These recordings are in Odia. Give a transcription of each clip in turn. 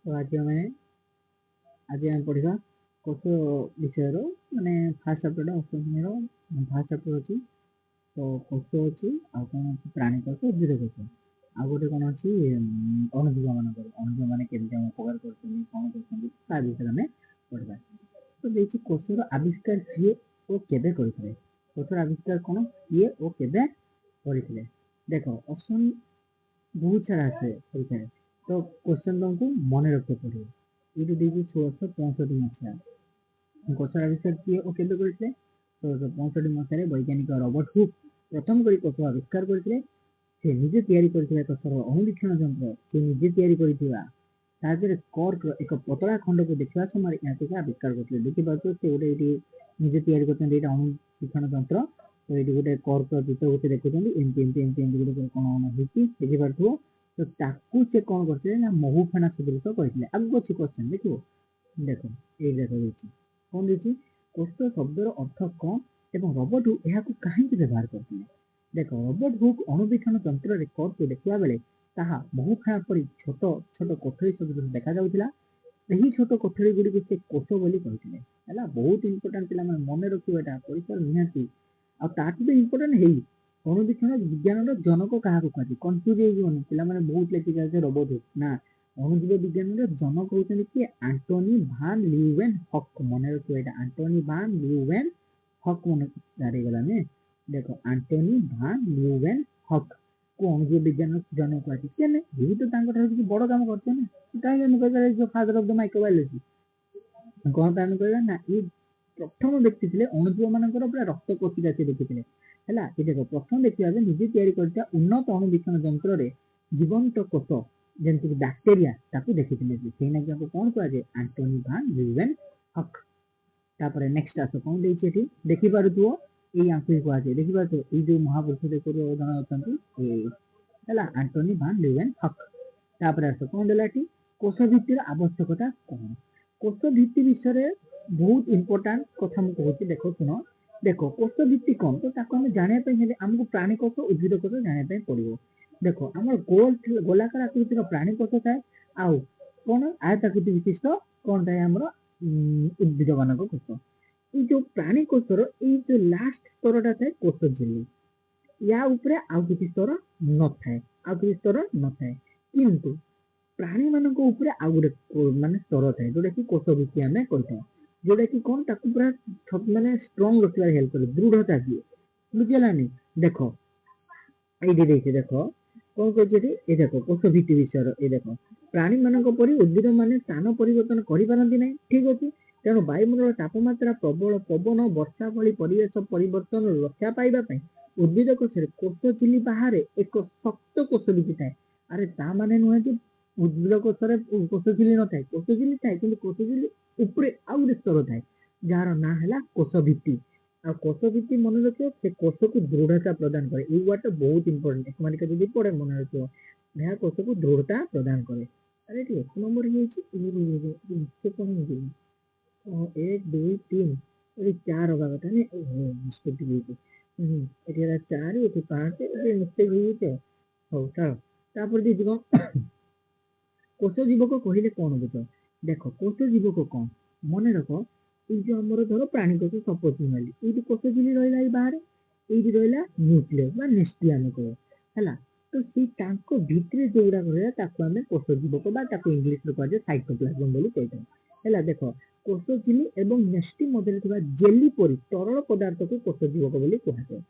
ତ ଆଜି ଆମେ ପଢ଼ିବା କୋଷ ବିଷୟର, ମାନେ ଫାର୍ଷ୍ଟ ଚାପ୍ଟରଟା, ଅଷ୍ଟମ ଶ୍ରେଣୀର ଫାର୍ଷ୍ଟ ଚାପ୍ଟର ଅଛି। ତ କୋଷ ଅଛି, ଆଉ କ'ଣ ଅଛି? ପ୍ରାଣୀ କୋଷ, ଉଦ୍ଭିଦ କୋଷ, ଆଉ ଗୋଟେ କ'ଣ ଅଛି? ଅଣୁଜୀବ ମାନଙ୍କର, ଅଣୁଜୀବ ମାନେ କେମିତି ଆମ ଉପକାର କରୁଛନ୍ତି, କ'ଣ କରୁଛନ୍ତି, ତା ବିଷୟରେ ଆମେ ପଢ଼ିବା। ତ ଦେଇଛି, କୋଷର ଆବିଷ୍କାର କିଏ ଓ କେବେ କରିଥିଲେ? କୋଷର ଆବିଷ୍କାର କ'ଣ, କିଏ ଓ କେବେ କରିଥିଲେ? ଦେଖ, ଅପସନ୍ ବହୁତ ସାରା ଆସେ ପରୀକ୍ଷାରେ, ତ କ୍ୱେଶ୍ଚନ୍ ତମକୁ ମନେ ରଖିବାକୁ ପଡ଼ିବ। ଏଇଠି ଦେଇଛି 1665 ମସିହା। କୋଷର ଆବିଷ୍କାର କିଏ ଓ କେବେ କରିଥିଲେ? 1665 ମସିହାରେ ବୈଜ୍ଞାନିକ ରବର୍ଟ ହୁକ୍ ପ୍ରଥମ କରି କୋଷ ଆବିଷ୍କାର କରିଥିଲେ। ସେ ନିଜେ ତିଆରି କରିଥିବା ଏକ ସରଳ ଅଣୁବୀକ୍ଷଣ ଯନ୍ତ୍ର, ସେ ନିଜେ ତିଆରି କରିଥିବା ସାହାଯ୍ୟରେ କର୍କର ଏକ ପତଳା ଖଣ୍ଡକୁ ଦେଖିବା ସମୟରେ ଏହାକୁ ସେ ଆବିଷ୍କାର କରିଥିଲେ। ଦେଖିପାରୁଥିବ, ସେ ଗୋଟେ ଏଇଠି ନିଜେ ତିଆରି କରିଛନ୍ତି ଏଇଟା ଅଣୁବୀକ୍ଷଣ ଯନ୍ତ୍ର। ତ ଏଇଠି ଗୋଟେ କର୍କର ଚିତ୍ରକୁ ସେ ଦେଖୁଛନ୍ତି, ଏମିତି ଏମିତି ଏମିତି ଏମିତି ଗୋଟେ କ'ଣ କ'ଣ ହେଇଛି ଦେଖିପାରୁଥିବ। ତ ତାକୁ ସେ କ'ଣ କରିଥିଲେ ନା ମହୁ ଫେଣା ସଦୃଶ କହିଥିଲେ। ଆଗକୁ ଅଛି କ୍ୱେଶ୍ଚନ୍, ଦେଖିବ। ଦେଖ, ଏଇ ଦେଖ ଦେଇଛି, କ'ଣ ଦେଇଛି? କୋଷ ଶବ୍ଦର ଅର୍ଥ କ'ଣ ଏବଂ ରବର୍ଟ ହୁକ୍ ଏହାକୁ କାହିଁକି ବ୍ୟବହାର କରିଥିଲେ? ଦେଖ, ରବର୍ଟ ହୁକ୍ ଅଣୁବୀକ୍ଷଣ ଯନ୍ତ୍ରରେ କର୍କକୁ ଦେଖିବା ବେଳେ ତାହା ମହୁ ଫେଣା ପରି ଛୋଟ ଛୋଟ କୋଠରୀ ସଦୃଶ ଦେଖାଯାଉଥିଲା। ଏହି ଛୋଟ କୋଠରୀ ଗୁଡ଼ିକୁ ସେ କୋଷ ବୋଲି କହିଥିଲେ। ହେଲା, ବହୁତ ଇମ୍ପୋର୍ଟାଣ୍ଟ ପିଲାମାନେ, ମନେ ରଖିବ, ଏଇଟା ପରୀକ୍ଷାରେ ନିହାତି। ଆଉ ତାଠୁ ବି ଇମ୍ପୋର୍ଟାଣ୍ଟ ହେଇ, ଅଣୁବୀକ୍ଷଣ ବିଜ୍ଞାନର ଜନକ କାହାକୁ କୁହାଯାଏ? କନଫ୍ୟୁଜ ହେଇଯିବନି ପିଲାମାନେ, ବହୁତ ଲେଖି ଯାଉଛି ରବର୍ଟ ହୁକ୍ ନା। ଅଣୁଜୀବ ବିଜ୍ଞାନର ଜନକ ହଉଛନ୍ତି କିଏ? ଆଣ୍ଟୋନି ଭାନ୍ ଲିଉୱେନ୍ ହକ୍। ମନେ ରଖିବ ଏଇଟା, ଆଣ୍ଟୋନି ଭାନ୍ ଲିଉୱେନ୍ ହକ୍। ମନେ ହେଇଗଲାନି? ଦେଖ, ଆଣ୍ଟୋନି ଭାନ୍ ଲିଉୱେନ୍ ହକ୍ କୁ ଅଣୁଜୀବ ବିଜ୍ଞାନର ଜନକ କୁହାଯାଏ। କେନେ ଏଇ ତ ତାଙ୍କ ଠାରୁ କିଛି ବଡ କାମ କରିଛନ୍ତି ନା, କାହିଁକି ଆମେ କହିପାରିବା ଫାଦର ଅଫ the microbiology? କଣ ପାଇଁ ଆମେ କହିବା ନା, ଏଇ ପ୍ରଥମ ବ୍ୟକ୍ତି ଥିଲେ ଅଣୁଜୀବ ମାନଙ୍କର ପୁରା ରକ୍ତ କୋଷିକା ସେ ଦେଖିଥିଲେ। ହେଲା, ଏ ଦେଖ, ପ୍ରଥମ ବ୍ୟକ୍ତି ଭାବେ ନିଜେ ତିଆରି କରିଥିବା ଉନ୍ନତ ଅଣୁବୀକ୍ଷଣ ଯନ୍ତ୍ରରେ ଜୀବନ୍ତ କୋଷ ଯେମିତିକି ବ୍ୟାକ୍ଟେରିଆ, ତାକୁ ଦେଖିଥିଲେ ସେ। ସେଇ ନାକି ତାଙ୍କୁ କଣ କୁହାଯାଏ? ଆଣ୍ଟୋନି ଭାନ୍ ଲିଉୱେନ୍ ହକ୍। ତାପରେ ନେକ୍ସଟ ଆସ, କଣ ଦେଇଛି ଏଠି ଦେଖିପାରୁଥିବ? ଏଇ ଆଙ୍କୁ ହିଁ କୁହାଯାଏ। ଦେଖିପାରୁଥିବ, ଏଇ ଯୋଉ ମହାପୁରୁଷ ଦେଖ ଜଣେ ଅଛନ୍ତି, ଏଇ ହେଲା ଆଣ୍ଟୋନି ଭାନ୍ ଲିଉୱେନ୍ ହକ୍। ତାପରେ ଆସ, କଣ ଦେଲା ଏଠି? କୋଷ ଭିତ୍ତିର ଆବଶ୍ୟକତା କଣ? କୋଷ ଭିତ୍ତି ବିଷୟରେ ବହୁତ ଇମ୍ପୋର୍ଟାଣ୍ଟ କଥା ମୁଁ କହୁଛି, ଦେଖ, ଶୁଣ। ଦେଖ, କୋଷ ଭିତ୍ତି କଣ? ତ ତାକୁ ଆମେ ଜାଣିବା ପାଇଁ ହେଲେ ଆମକୁ ପ୍ରାଣୀ କୋଷ, ଉଦ୍ଭିଦ କୋଷ ଜାଣିବା ପାଇଁ ପଡିବ। ଦେଖ, ଆମର ଗୋଲ ଗୋଲାକାର ଆକୃତିର ପ୍ରାଣୀ କୋଷ ଥାଏ, ଆଉ କଣ ଆୟତାକୃତି ବିଶିଷ୍ଟ କଣ ଥାଏ? ଆମର ଉଦ୍ଭିଦ ମାନଙ୍କ କୋଷ। ଏଇ ଯୋଉ ପ୍ରାଣୀ କୋଷର ଏଇ ଯୋଉ ଲାଷ୍ଟ ସ୍ତରଟା ଥାଏ କୋଷ ଝିଲ୍ଲି, ୟା ଉପରେ ଆଉ କିଛି ସ୍ତର ନଥାଏ, ଆଉ କିଛି ସ୍ତର ନଥାଏ। କିନ୍ତୁ ପ୍ରାଣୀ ମାନଙ୍କ ଉପରେ ଆଉ ଗୋଟେ ମାନେ ସ୍ତର ଥାଏ, ଯୋଉଟା କି କୋଷ ଭିତ୍ତି ଆମେ କହିଥାଉ, ଯୋଉଟା କି କଣ ତାକୁ ପୁରା ମାନେ ଷ୍ଟ୍ରଙ୍ଗ ରଖିବାରେ ହେଲ୍ପ କରେ, ଦୃଢତା ଦିଏ। ବୁଝିହେଲାନି? ଦେଖ, ଏଇଠି ଦେଇଛି, ଦେଖ କଣ କହିଛି ଏଠି। ଏ ଦେଖ, କୋଷ ଭିତ୍ତି ବିଷୟରେ ଏ ଦେଖ, ପ୍ରାଣୀ ମାନଙ୍କ ପରି ଉଦ୍ଭିଦ ମାନେ ସ୍ଥାନ ପରିବର୍ତ୍ତନ କରିପାରନ୍ତି ନାହିଁ, ଠିକ ଅଛି। ତେଣୁ ବାୟୁମଣ୍ଡଳ ତାପମାତ୍ରା, ପ୍ରବଳ ପବନ, ବର୍ଷା ଭଳି ପରିବେଶ ପରିବର୍ତ୍ତନରୁ ରକ୍ଷା ପାଇବା ପାଇଁ ଉଦ୍ଭିଦ କୋଷରେ କୋଷ ଝିଲ୍ଲି ବାହାରେ ଏକ ଶକ୍ତ କୋଷ ଭିତ୍ତି ଥାଏ। ଆରେ, ତା ମାନେ ନୁହେଁ ଯେ ଉଦ୍ଭିଦ କୋଷରେ କୋଷ ଝିଲ୍ଲି ନଥାଏ। କୋଷ ଝିଲ୍ଲି ଥାଏ, କିନ୍ତୁ କୋଷ ଝିଲ୍ଲି ଉପରେ ଆଉ ଗୋଟେ ସ୍ତର ଥାଏ, ଯାହାର ନାଁ ହେଲା କୋଷ ଭିତ୍ତି। ଆଉ କୋଷ ଭିତ୍ତି, ମନେ ରଖିବ, ସେ କୋଷକୁ ଦୃଢତା ପ୍ରଦାନ କରେ। ଏଇ ୱାର୍ଡଟା ବହୁତ ଇମ୍ପୋର୍ଟାଣ୍ଟ, ଏକ ମାର୍କିଆ ଯଦି ପଡେ ମନେ ରଖିବ, ଏହା କୋଷକୁ ଦୃଢତା ପ୍ରଦାନ କରେ। ଆରେ, ଏଠି ଏକ ନମ୍ବର ହେଇଯାଇଛି, ମିଷ୍ଟେକ୍ କଣ ହେଇଛି? ଏକ, ଦୁଇ, ତିନି, ଏଠି ଚାରି ହବା କଥା ନାଇଁ। ଓହୋ, ମିଷ୍ଟେକ୍ ଟିକେ ହେଇଛି। ଏଠି ହେଲା ଚାରି, ଏଠି ପାଞ୍ଚ, ଏଠି ମିଷ୍ଟେକ୍ ହେଇଯାଇଛି। ହଉ ଛାଡ଼। ତାପରେ ଦେଇଛି କଣ? କୋଷ ଜୀବକ କହିଲେ କଣ ବୁଝ? ଦେଖ, କୋଷ ଜୀବକ କଣ? ମନେ ରଖ, ଏଇ ଯୋଉ ଆମର ଧର ପ୍ରାଣୀ କୋଷ ସପୋଜ ନେଲି, ଏଇଠି କୋଷ ଝିଲ୍ଲି ରହିଲା ଏଇ ବାହାରେ, ଏଇଠି ରହିଲା ନ୍ୟୁକ୍ଲିୟସ ବା ନ୍ୟୁଷ୍ଟି ଆମେ କହୁ। ହେଲା, ତ ସେଇ ତାଙ୍କ ଭିତରେ ଯୋଉଗୁଡାକ ରହିଲା ତାକୁ ଆମେ କୋଷ ଜୀବକ ବା ତାକୁ ଇଂଲିଶରେ କୁହାଯାଏ ସାଇଟୋପ୍ଲାଜମ ବୋଲି କହିଥାଉ। ହେଲା, ଦେଖ, କୋଷ ଝିଲ୍ଲି ଏବଂ ନ୍ୟୁଷ୍ଟି ମଧ୍ୟରେ ଥିବା ଜେଲି ପରି ତରଳ ପଦାର୍ଥକୁ କୋଷ ଜୀବକ ବୋଲି କୁହାଯାଏ।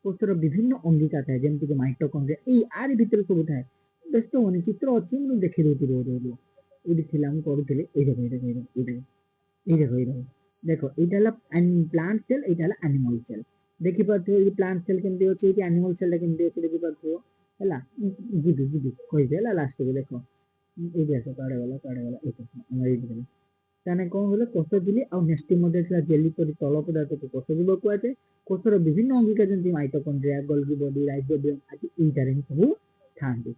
କୋଷର ବିଭିନ୍ନ ଅଙ୍ଗିକା ଥାଏ, ଯେମିତିକି ମାଇଟୋକଣ୍ଡ୍ରିଆ, ଏଇ ଆରି ଭିତରେ ସବୁ ଥାଏ। ବ୍ୟସ୍ତ ହୁଅନି, ଚିତ୍ର ଅଛି, ମୁଁ ଦେଖେଇ ଦଉଛି। ରୁହ ରୁହ ରୁହ, ଏଇଠି ଥିଲା, ମୁଁ କରୁଥିଲି। ଏଇ ଦେଖ, ଏଇ ଦେଖ, ଏଇ ଦେଖ, ଏଇ ଦେଖ, ଏଇ ଦେଖ, ଏଇ ଦେଖ, ଦେଖ, ଏଇଟା ହେଲା ପ୍ଲାଣ୍ଟ ସେଲ୍, ଏଇଟା ହେଲା ଆନିମଲ ସେଲ୍। ଦେଖିପାରୁଥିବ, ଏଇ ପ୍ଲାଣ୍ଟ ସେଲ୍ କେମିତି ଅଛି, ଏଇଠି ଆନିମଲ ସେଲ୍ଟା କେମିତି ଅଛି ଦେଖିପାରୁଥିବ। ହେଲା, ଯିବି ଯିବି କହିବି, ହେଲା, ଲାଷ୍ଟକୁ। ଦେଖ, ଏଇଠି ଆସ। କୁଆଡ଼େ ଗଲା, କୁଆଡ଼େ ଗଲା? ଏଇଠି ଆମର ଏଇଠି ଗଲା। ତାହେଲେ କଣ କହିଲ? କୋଷ ଝିଲ୍ଲି ଆଉ ନ୍ୟୁଷ୍ଟି ମଧ୍ୟରେ ଥିବା ଜେଲି ପରି ତରଳ ପଦାର୍ଥକୁ କୋଷ ଜୀବକ କୁହାଯାଏ। କୋଷର ବିଭିନ୍ନ ଅଙ୍ଗିକା ଯେମିତି ମାଇଟୋକଣ୍ଡ୍ରିଆ, ଗଲ୍ଗି ବଡି, ରାଇଜୋବିୟମ ଆଦି ଏଇଟାରେ ହିଁ ସବୁ ଥାନ୍ତି।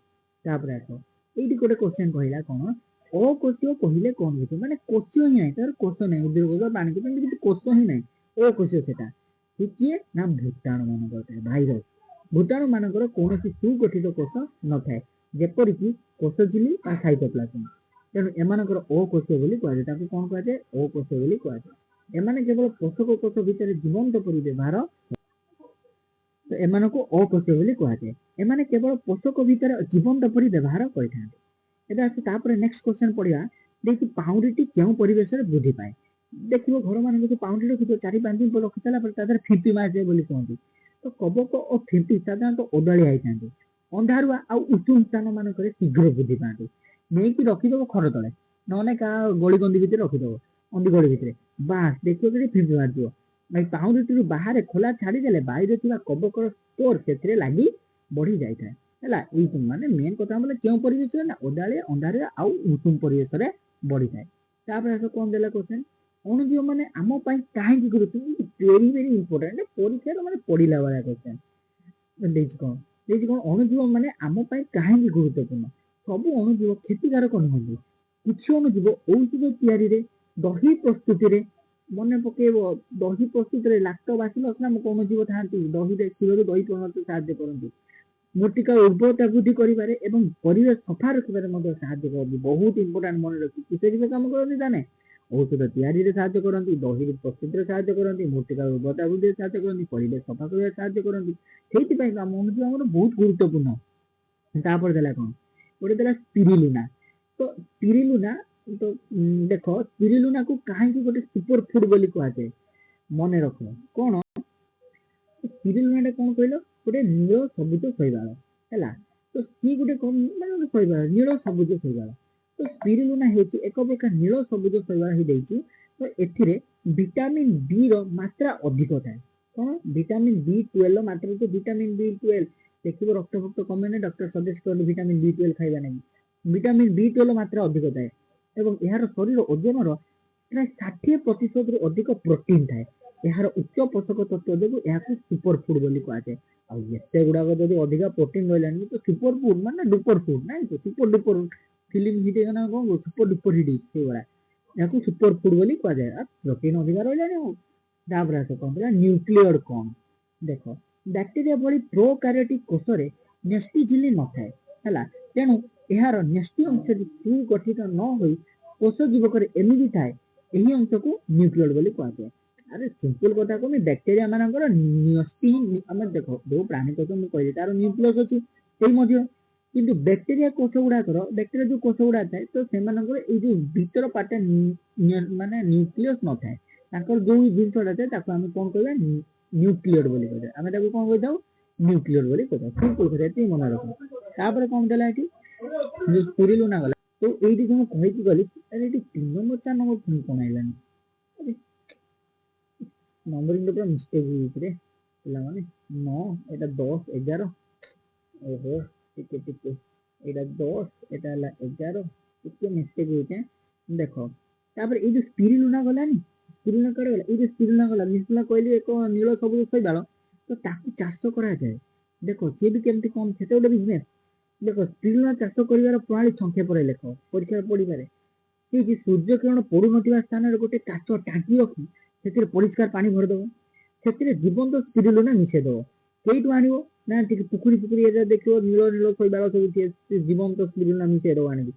ତାପରେ ଆସ, ଏଇଠି ଗୋଟେ କ୍ୱେଶ୍ଚନ କହିଲା କଣ? ଅକୋଷୀୟ କହିଲେ କଣ ବୁଝ? ମାନେ କୋଷୀୟ ହିଁ ନାହିଁ, ତାର କୋଷ ନାହିଁ। ଉଦ୍ଭିଦ କୋଷ, ପ୍ରାଣୀ କୋଷ, ଏମିତି କିଛି କୋଷ ହିଁ ନାହିଁ, ଅକୋଷୀୟ ସେଟା। ସେ କିଏ ନା ଭୂତାଣୁ ମାନଙ୍କର ଥାଏ, ଭାଇରସ। ଭୂତାଣୁ ମାନଙ୍କର କୌଣସି ସୁଗଠିତ କୋଷ ନଥାଏ, ଯେପରିକି କୋଷ ଝିଲ୍ଲି ବା ସାଇଟୋପ୍ଲାଜମ। ତେଣୁ ଏମାନଙ୍କର ଅକୋଷୀୟ ବୋଲି କୁହାଯାଏ। ତାକୁ କଣ କୁହାଯାଏ? ଅକୋଷୀୟ ବୋଲି କୁହାଯାଏ। ଏମାନେ କେବଳ ପୋଷକ କୋଷ ଭିତରେ ଜୀବନ୍ତ ପରି ବ୍ୟବହାର, ତ ଏମାନଙ୍କୁ ଅକୋଷୀୟ ବୋଲି କୁହାଯାଏ। ଏମାନେ କେବଳ ପୋଷକ ଭିତରେ ଜୀବନ୍ତ ପରି ବ୍ୟବହାର କରିଥାନ୍ତି। ଏବେ ଆସ, ତାପରେ ନେକ୍ସଟ କ୍ୱେଶ୍ଚନ ପଢିବା। ଦେଖି, ପାଉଁରୁଟି କେଉଁ ପରିବେଶରେ ବୃଦ୍ଧି ପାଏ? ଦେଖିବ, ଘର ମାନଙ୍କୁ ଯୋଉ ପାଉଁରୁଟି ରଖିଥିବ, 4-5 ଦିନ ପରେ ରଖି ସାରିଲା ପରେ ତା ଦେହରେ ଫିମ୍ପି ମାରିଯାଏ ବୋଲି କୁହନ୍ତି। ତ କବକ ଓ ଫିମ୍ପି ସାଧାରଣତଃ ଓଦାଳିଆ ହେଇଥାନ୍ତି। ଅନ୍ଧାରୁଆ ଆଉ ଉଷୁମ ସ୍ଥାନ ମାନଙ୍କରେ ଶୀଘ୍ର ବୃଦ୍ଧି ପାଆନ୍ତି। ନେଇକି ରଖିଦବ ଖର ତଳେ, ନହେଲେ କାହା ଗଳି କନ୍ଦି ଭିତରେ ରଖିଦବ, ଅନ୍ଦି ଗଳି ଭିତରେ, ବାସ୍, ଦେଖିବ କି ଫିମ୍ପି ମାରିଯିବ। ଭାଇ, ପାଉଁରୁଟିରୁ ବାହାରେ ଖୋଲା ଛାଡ଼ିଦେଲେ ବାୟୁରେ ଥିବା କବକର ସ୍ପୋର ସେଥିରେ ଲାଗି ବଢି ଯାଇଥାଏ। ହେଲା, ଏଇ ମାନେ ମେନ୍ କଥା ବୋଲେ କେଉଁ ପରିବେଶରେ ନା ଓଦାଳିଆ, ଅନ୍ଧାରିଆ ଆଉ ଉଷୁମ ପରିବେଶରେ ବଢିଥାଏ। ତାପରେ ଆସ, କଣ ଦେଲା କ୍ୱେଶ୍ଚନ? ଅଣୁଜୀବ ମାନେ ଆମ ପାଇଁ କାହିଁକି ଗୁରୁତ୍ୱପୂର୍ଣ୍ଣ? ଭେରି ଭେରି ଇମ୍ପୋର୍ଟାଣ୍ଟ, ପରୀକ୍ଷାରେ ମାନେ ପଢିଲା ଭଳିଆ କ୍ୱେଶ୍ଚନ ଦେଇଛି। କଣ ଦେଇଛି? କଣ ଅଣୁଜୀବ ମାନେ ଆମ ପାଇଁ କାହିଁକି ଗୁରୁତ୍ୱପୂର୍ଣ୍ଣ? ସବୁ ଅଣୁଜୀବ କ୍ଷତିକାରକ ନୁହନ୍ତି। କିଛି ଅଣୁଜୀବ ଔଷଧ ତିଆରିରେ, ଦହି ପ୍ରସ୍ତୁତିରେ, ମନେ ପକେଇବ, ଦହି ପ୍ରସ୍ତୁତିରେ ଲାକ୍ଟୋବାସିଲସ୍ ନାମକ ଅଣୁଜୀବ ଥାନ୍ତି। ଦହିରେ, କ୍ଷୀରରୁ ଦହି ପ୍ରସ୍ତୁତ ସାହାଯ୍ୟ କରନ୍ତି। ମୃତ୍ତିକା ଉର୍ବରତା ବୃଦ୍ଧି କରିବାରେ ଏବଂ ପରିବେଶ ସଫା ରଖିବାରେ ମଧ୍ୟ ସାହାଯ୍ୟ କରନ୍ତି। ବହୁତ ଇମ୍ପୋର୍ଟାଣ୍ଟ, ମନେ ରଖି। କିସ କିସ କାମ କରନ୍ତି ତାନେ? ଔଷଧ ତିଆରିରେ ସାହାଯ୍ୟ କରନ୍ତି, ଦହି ପ୍ରସ୍ତୁତିରେ ସାହାଯ୍ୟ କରନ୍ତି, ମୃତ୍ତିକା ଉର୍ବରତା ବୃଦ୍ଧିରେ ସାହାଯ୍ୟ କରନ୍ତି, ପରିବେଶ ସଫା କରିବାରେ ସାହାଯ୍ୟ କରନ୍ତି। ସେଇଥିପାଇଁ ଆମ ଅଣୁଜୀବ ଆମର ବହୁତ ଗୁରୁତ୍ୱପୂର୍ଣ୍ଣ। ତାପରେ ଦେଲା କଣ ଗୋଟେ? ଦେଲା ସ୍ପିରିଲୁନା। ତ ସ୍ପିରିଲୁନା ତ ଦେଖ, ସ୍ପିରିଲୁନାକୁ କାହିଁକି ଗୋଟେ ସୁପର ଫୁଡ ବୋଲି କୁହାଯାଏ? ମନେ ରଖ, କଣ ସ୍ପିରିଲୁନାଟା କଣ କହିଲ? ଗୋଟେ ନୀଳ ସବୁଜ ଶୈବାଳ। ହେଲା, ତ ସିଏ ଗୋଟେ କଣ ମାନେ ଗୋଟେ ଶୈବାଳ, ନୀଳ ସବୁଜ ଶୈବାଳ। ତ ସ୍ପିରିଲୁନା ହେଉଛି ଏକ ପ୍ରକାର ନୀଳ ସବୁଜ ଶୈବାଳ ହେଇଯାଇଛି। ତ ଏଥିରେ ଭିଟାମିନ ବି ର ମାତ୍ରା ଅଧିକ ଥାଏ। କଣ? ଭିଟାମିନ ବି 12 ମାତ୍ରା। ତ ଭିଟାମିନ ବି 12 ଦେଖିବ, ରକ୍ତ ଫକ୍ତ କମେନି, ଡକ୍ଟର ସଜେଷ୍ଟ କରନ୍ତି ଭିଟାମିନ ବି 12 ଖାଇବା ନାଗି। ଭିଟାମିନ ବି 12 ମାତ୍ରା ଅଧିକ ଥାଏ ଏବଂ ଏହାର ଶରୀର ଓଜନର ପ୍ରାୟ 60%ରୁ ଅଧିକ ପ୍ରୋଟିନ ଥାଏ। ଏହାର ଉଚ୍ଚ ପୋଷକ ତତ୍ତ୍ୱ ଯୋଗୁଁ ଏହାକୁ ସୁପର ଫୁଡ ବୋଲି କୁହାଯାଏ। ଆଉ ଏତେ ଗୁଡାକ ଯଦି ଅଧିକା ପ୍ରୋଟିନ ରହିଲାନି, ତ ସୁପର ଫୁଡ ମାନେ ଡୁପର ଫୁଡ ନାଇଁ ତ? ସୁପର ଡୁପର ଫିଲ୍ମ ହିଟ୍ ହେଇଗଲା, କଣ ସୁପର ଡୁପର ହିଟ୍ ହେଇଛି, ସେଇଭଳିଆ ଏହାକୁ ସୁପର ଫୁଡ ବୋଲି କୁହାଯାଏ। ଆଉ ପ୍ରୋଟିନ ଅଧିକା ରହିଲାଣି। ଆଉ ତାପରେ ଆସ, କଣ ଥିଲା? ନ୍ୟୁକ୍ଲିୟର କଣ? ଦେଖ, ବ୍ୟାକ୍ଟେରିଆ ଭଳି ପ୍ରୋକାରିଓଟିକ କୋଷରେ ନ୍ୟଷ୍ଟି ଝିଲ୍ଲି ନଥାଏ। ହେଲା, ତେଣୁ ଏହାର ନ୍ୟଷ୍ଟି ଅଂଶଟି ସୁଗଠିତ ନ ହୋଇ କୋଷ ଜୀବକରେ ଏମିତି ଥାଏ। ଏହି ଅଂଶକୁ ନ୍ୟୁକ୍ଲିୟର ବୋଲି କୁହାଯାଏ। ଆରେ, ସିମ୍ପଲ କଥା କହୁନି, ବ୍ୟାକ୍ଟେରିଆ ମାନଙ୍କର ନ୍ୟଷ୍ଟି ହିଁ, ଆମେ ଦେଖ, ଯୋଉ ପ୍ରାଣୀ କୋଷ ମୁଁ କହିଲି ତାର ନ୍ୟୁକ୍ଲିୟସ ଅଛି ସେଇ ମଧ୍ୟ, କିନ୍ତୁ ବ୍ୟାକ୍ଟେରିଆ କୋଷ ଗୁଡାକର, ବ୍ୟାକ୍ଟେରିଆ ଯୋଉ କୋଷ ଗୁଡା ଥାଏ, ତ ସେମାନଙ୍କର ଏଇ ଯୋଉ ଭିତର ପାର୍ଟଟା ମାନେ ନ୍ୟୁକ୍ଲିୟସ ନଥାଏ। ତାଙ୍କର ଯୋଉ ଜିନିଷଟା ଥାଏ, ତାକୁ ଆମେ କଣ କହିବା? ନ୍ୟୁକ୍ଲିୟର ବୋଲି କହିଥାଉ। ଆମେ ତାକୁ କଣ କହିଥାଉ? ନ୍ୟୁକ୍ଲିୟର ବୋଲି କହିଥାଉ। ସିମ୍ପଲ କଥା, ଏତିକି ମନେ ରଖ। ତାପରେ କଣ ଦେଲା ଏଠି? ଯୋଉ ସ୍ପିରିଲୁନା ଗଲା। ତ ଏଇଠି ଯୋଉ ମୁଁ କହିକି ଗଲି, ଆରେ, ଏଠି 3 ନମ୍ବର, 4 ନମ୍ବର ପୁଣି କଣ ଆଇଲାନି? ଆରେ, ନମ୍ବରିଂ ପୁରା ମିଷ୍ଟେକ୍ ହେଇଯାଇଛି ରେ ପିଲାମାନେ। 9, ଏଇଟା 10, 11। ଓହୋ, ଟିକେ ଟିକେ, ଏଇଟା 10, ଏଇଟା ହେଲା 11। ଟିକେ ମିଷ୍ଟେକ୍ ହେଇଛି। ଦେଖ, ତାପରେ ଏଇ ଯୋଉ ସ୍ପିରିଲୁନା ଗଲାନି, ସ୍ପିରିଲୁନା କୁଆଡେ ଗଲା? ଏଇ ଯୋଉ ସ୍ପିରିଲୁନା ଗଲା, ସ୍ପିରିଲୁନା କହିଲି ଏକ ନୀଳ ସବୁଜ ଶୈବାଳ। ତ ତାକୁ ଚାଷ କରାଯାଏ। ଦେଖ, ସିଏ ବି କେମିତି କଣ, ସେଟା ଗୋଟେ ବିଜନେସ୍। ଦେଖ, ସ୍ପିରିଲୁନା ଚାଷ କରିବାର ପ୍ରଣାଳୀ ସଂକ୍ଷେପରେ ଲେଖ, ପରୀକ୍ଷାରେ ପଡିପାରେ। ଠିକ, ସୂର୍ଯ୍ୟ କିରଣ ପଡୁନଥିବା ସ୍ଥାନରେ ଗୋଟେ କାଚ ଟାଙ୍କି ରଖି ସେଥିରେ ପରିଷ୍କାର ପାଣି ଭରିଦବ। ସେଥିରେ ଜୀବନ୍ତ ସ୍ପିରିଲୁନା ମିଶେଇ ଦବ। କେଇଠୁ ଆଣିବ ନା ଟିକେ ପୋଖରୀ ପୋଖରୀ ଏରିଆ ଦେଖିବ, ନୀଳ ନୀଳ ଶୈବାଳ ସବୁ ଥିବେ। ସେ ଜୀବନ୍ତ ସ୍ପିରିଲୁନା ମିଶେଇ ଦବ ଆଣିକି।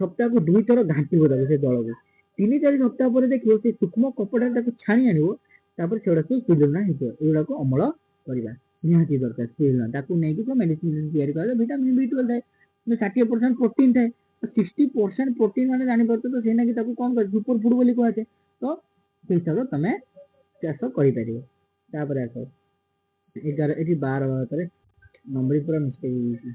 ସପ୍ତାହକୁ ଦୁଇଥର ଘାଣ୍ଟିବ ତାକୁ, ସେ ଜଳକୁ। 3-4 ସପ୍ତାହ ପରେ ଦେଖିବ, ସେ ସୂକ୍ଷ୍ମ କପଡ଼ାରେ ତାକୁ ଛାଣି ଆଣିବ। ତାପରେ ସେଗୁଡ଼ା ସବୁ ସ୍ପିରିଲୁନା ହେଇଯିବ। ଏଗୁଡ଼ାକୁ ଅମଳ କରିବା ନିହାତି ଦରକାର। ସ୍ପିରିଲୁନା ତାକୁ ନେଇକି ସବୁ ମେଡିସିନ ତିଆରି କରାଯାଏ। ଭିଟାମିନ ବି 12 ଥାଏ, 60% ପ୍ରୋଟିନ ଥାଏ। 60% ପ୍ରୋଟିନ ମାନେ ଜାଣିପାରୁଛ ତ? ସେଇ ନାଗି ତାକୁ କଣ କରେ, ସୁପର ଫୁଡ ବୋଲି କୁହାଯାଏ। ତ ସେଇ ହିସାବରେ ତମେ ଚାଷ କରିପାରିବ। ତାପରେ ଆସ 11, ଏଠି 12 ଭିତରେ ନମ୍ବରିଂ ପୁରା ମିଷ୍ଟେକ୍ ହେଇଯାଇଛି।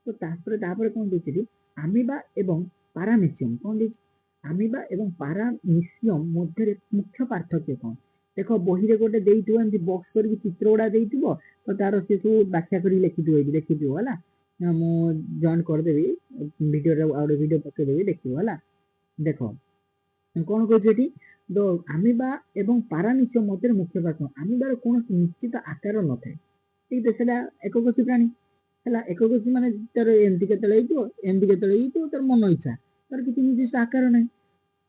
ତ ତାପରେ ତାପରେ କଣ ଦେଇଛି ଏଠି? ଆମିବା ଏବଂ ପାରାମିସିୟମ। କଣ ଦେଇଛି? ଆମିବା ଏବଂ ପାରାମିସିୟମ ମଧ୍ୟରେ ମୁଖ୍ୟ ପାର୍ଥକ୍ୟ କଣ? ଦେଖ, ବହିରେ ଗୋଟେ ଦେଇଥିବ, ଏମିତି ବକ୍ସ କରିକି ଚିତ୍ର ଗୁଡା ଦେଇଥିବ, ତ ତାର ସେ ସବୁ ବ୍ୟାଖ୍ୟା କରିକି ଲେଖିଥିବ। ଏଇଠି ଦେଖିଥିବ। ହେଲା, ମୁଁ ଜଏନ୍ କରିଦେବି ଭିଡ଼ିଓରେ, ଆଉ ଗୋଟେ ଭିଡ଼ିଓ ପକେଇଦେବି, ଦେଖିବ। ହେଲା, ଦେଖ କଣ କହୁଛି ଏଠି। ତ ଆମିବା ଏବଂ ପାରାମିସିୟମ ମଧ୍ୟରେ ମୁଖ୍ୟ ପାର୍ଥକ୍ୟ, ଆମିବାର କୌଣସି ନିଶ୍ଚିତ ଆକାର ନଥାଏ। ଠିକ ତ, ସେଟା ଏକକୋଷୀ ପ୍ରାଣୀ। ହେଲା, ଏକକୋଷୀ ମାନେ ତାର ଏମିତି କେତେବେଳେ ହେଇଥିବ, ଏମିତି କେତେବେଳେ ହେଇଥିବ, ତାର ମନ ଇଚ୍ଛା, ତାର କିଛି ନିର୍ଦ୍ଦିଷ୍ଟ ଆକାର ନାହିଁ,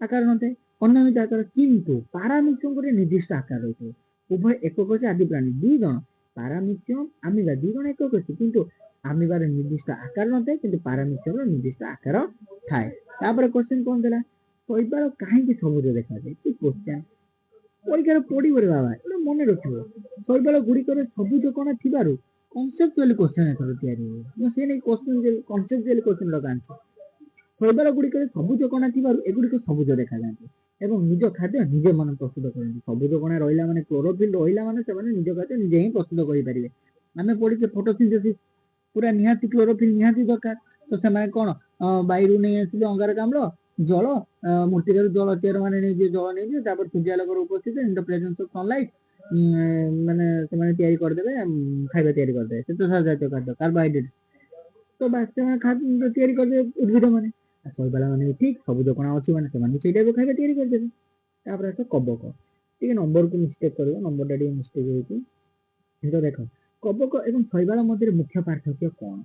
ଆକାର ନଥାଏ, ଅନିୟମିତ ଆକାର। କିନ୍ତୁ ପାରାମିସିୟମ ଗୋଟେ ନିର୍ଦ୍ଦିଷ୍ଟ ଆକାର ରହିଥିବ। ଉଭୟ ଏକକୋଷୀ ଆଦି ପ୍ରାଣୀ। ଦି ଜଣ, ପାରାମିସିୟମ, ଆମିବା ଦି ଜଣ ଏକକୋଷୀ, କିନ୍ତୁ ଆମିବାର ନିର୍ଦ୍ଦିଷ୍ଟ ଆକାର ନଥାଏ, କିନ୍ତୁ ପାରାମିସିୟମର ନିର୍ଦ୍ଦିଷ୍ଟ ଆକାର ଥାଏ। ତାପରେ କ୍ୱେଶ୍ଚନ କଣ ଥିଲା? ଶୈବାଳ କାହିଁକି ସବୁଜ ଦେଖାଯାଏ? କି କ୍ୱେଶ୍ଚନ, ପରୀକ୍ଷାରେ ପଡିବ ରେ ବାବା, ଏଇଟା ମନେ ରଖିବ। ଶୈବାଳ ଗୁଡ଼ିକରେ ସବୁଜ କଣା ଥିବାରୁ କନସେପ୍ଚୁଆଲି କ୍ୱେଶ୍ଚନ ଏଥର ତିଆରି ହୁଏ। ମୁଁ ସେ ନେଇ କ୍ୱେଶ୍ଚନ, କନସେପ୍ଚୁଆଲି କ୍ୱେଶ୍ଚନ ଲଗାନ୍ତି। ଶୈବାଳ ଗୁଡ଼ିକରେ ସବୁଜ କଣା ଥିବାରୁ ଏଗୁଡ଼ିକ ସବୁଜ ଦେଖାଯାଆନ୍ତି ଏବଂ ନିଜ ଖାଦ୍ୟ ନିଜେ ମାନେ ପ୍ରସ୍ତୁତ କରନ୍ତି। ସବୁଜ କଣା ରହିଲା ମାନେ, କ୍ଲୋରୋଫିଲ୍ ରହିଲା ମାନେ ସେମାନେ ନିଜ ଖାଦ୍ୟ ନିଜେ ହିଁ ପ୍ରସ୍ତୁତ କରିପାରିବେ। ଆମେ ପଢିଛେ ଫଟୋସିନ୍ଥେସିସ୍, ପୁରା ନିହାତି କ୍ଲୋରୋଫିଲ୍ ନିହାତି ଦରକାର। ତ ସେମାନେ କଣ ବାୟୁରୁ ନେଇ ଆସିବେ ଅଙ୍ଗାରକାମ୍ଳ, ଜଳ, ମୃତ୍ତିକାରୁ ଜଳ, ଚେର ମାନେ ନେଇଯିବେ, ଜଳ ନେଇଯିବେ। ତାପରେ ସୂର୍ଯ୍ୟାଲୋକର ଉପସ୍ଥିତି, in the presence of sunlight, ମାନେ ସେମାନେ ତିଆରି କରିଦେବେ, ଖାଇବା ତିଆରି କରିଦେବେ, ଶ୍ଵେତସାର ଜାତୀୟ ଖାଦ୍ୟ, କାର୍ବୋହାଇଡ୍ରେଟ୍ସ। ତ ବାସ୍, ସେମାନେ ଖାଦ୍ୟ ତିଆରି କରିଦେବେ ଉଦ୍ଭିଦ ମାନେ। ଶୈବାଳ ମାନେ ବି ଠିକ ସବୁଜ କଣା ଅଛି ମାନେ ସେମାନେ ସେଇ ଟାଇପର ଖାଇବା ତିଆରି କରିଦେବେ। ତାପରେ ଆସ କବକ। ଟିକେ ନମ୍ବରକୁ ମିଷ୍ଟେକ୍ କରିବ, ନମ୍ବରଟା ଟିକେ ମିଷ୍ଟେକ୍ ହେଇଛି। ତ ଦେଖ, କବକ ଏବଂ ଶୈବାଳ ମଧ୍ୟରେ ମୁଖ୍ୟ ପାର୍ଥକ୍ୟ କଣ?